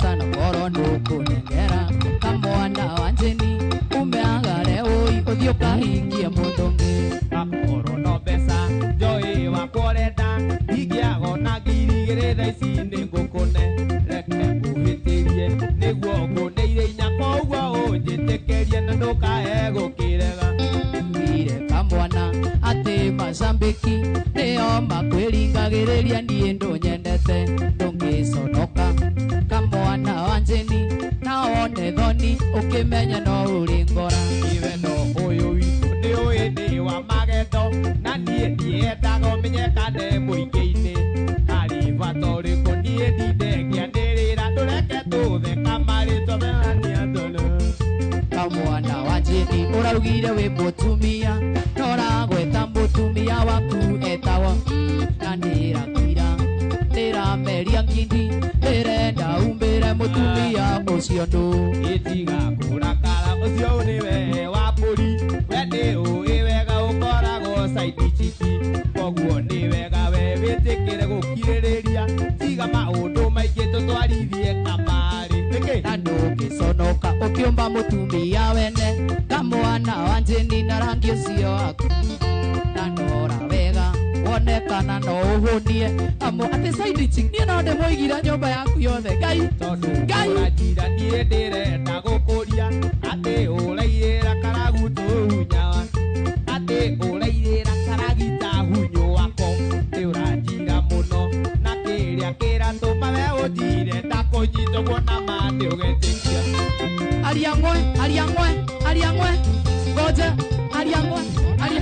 mbeca na korwo ndũkũnengera kamwana wa Njeni umeagare ũi ũthiĩ ũkahingie mũndũ ũngĩ. Akorwo no mbeca njoĩ wakwa ũrenda ingĩagona 2,000 thaa ici nĩ ngũkũne reke ngũhĩtĩrie nĩguo ngũneire inya koguo ũnjĩtĩkĩrie na ndũkae gũkĩrega. Ire kamwana atĩ macambĩki nĩo makwĩringagĩrĩria niĩ ndũnyendete ndũngĩconoka kamwana wa Njeni na wone thoni ũkĩmenye no ũrĩ ngora. Wendo ũyũ witũ nĩ ũĩ nĩ wa magendo na niĩ ndiendaga ũmenyekane mũingĩ-inĩ harĩ bata ũrĩkũ niĩ ndinde ngĩanĩrĩra ndũreke tũtheka marĩtwa melania tolo. Kamwana wa Njeni ũraugire wĩ mũtumia na ũragweta mũtumia waku etagwo na nĩrakira nĩrameria ngindi ndĩrenda umbĩre mũtumia ũcio ndũ. Itiga kũrakara ũcio nĩwe wa mbũri we nĩ ũĩ wega ũkoragwo side chick koguo nĩ wega we wĩtĩkĩre gũkirĩrĩria tiga maũndũ maingĩ tũtwarithie kamarĩ nĩkĩ. Na ndũngĩconoka ũkĩũmba mũtumia wene kamwana wa Njeni na rangi ũcio waku na ndora wega wone kana no ũhũnie amo atĩ side chick niĩ no ndĩmũigire nyũmba yaku yothe Ngai tondũ Ngai. ũranjira niĩ ndĩrenda gũkũria atĩ ũrairĩra karaguto hunyawa atĩ ũrairĩra karagita hunyũ wako nĩ ũranjira mũno na kĩrĩa kĩratũma we ũnjire ndakũnyita ũguo na ma nĩ ũgetĩkia. Aria ng'we aria ng'we aria ng'we ngoja aria ng'we aria.